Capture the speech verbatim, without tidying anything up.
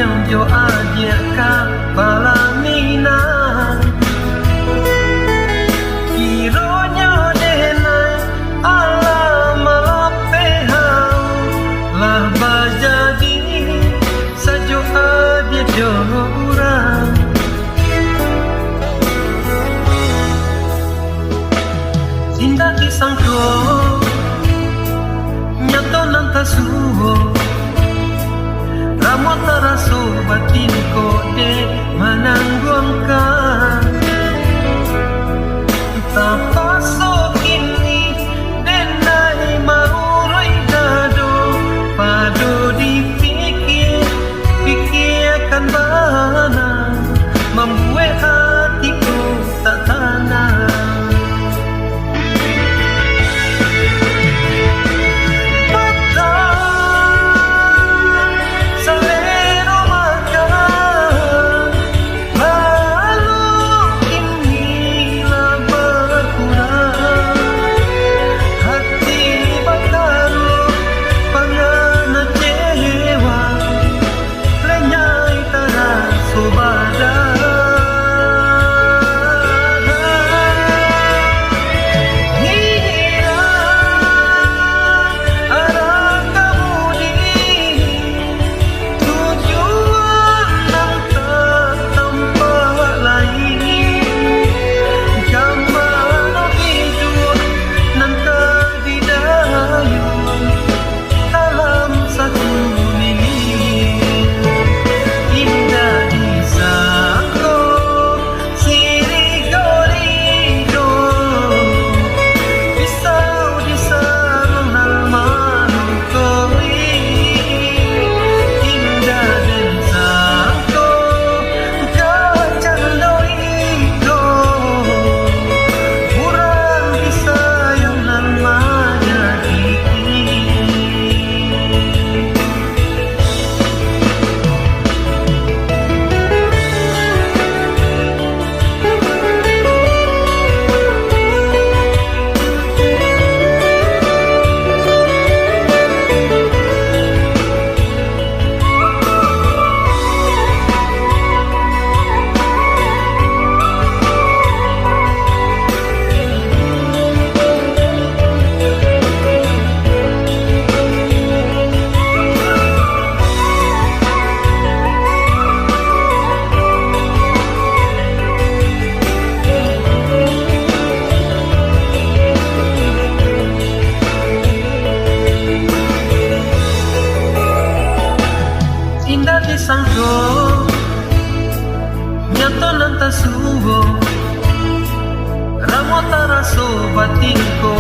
jo adiak ka palaminan. Kironyo denai alah malapeh hau, lah bajadi sajo adiak jo urang. Indak disangko, nyato nan tasuo. Ramuah taraso batin ko dek manangguangkan. Tapaso kini denai mauruik dado, pado dipikia, pikiakan bana, mambuek ati ko tak tanang. Patang salero makan, lalu kini lah bakurang. Hati bataruih, pangan kecewa, lenyai taraso badan. Hilang arah kamudi, tujuan nan tak tampak lai. Ka mano iduik nan ka didayun dalam sakuliliang. Indak disangko, sirih gorijo, pisau disaruang nan manukoli. Indak den sangko, kacando iko, urang disayang nan manyakiti. Indak disangko, nyato nan tasuo. Ramuah taraso batin ko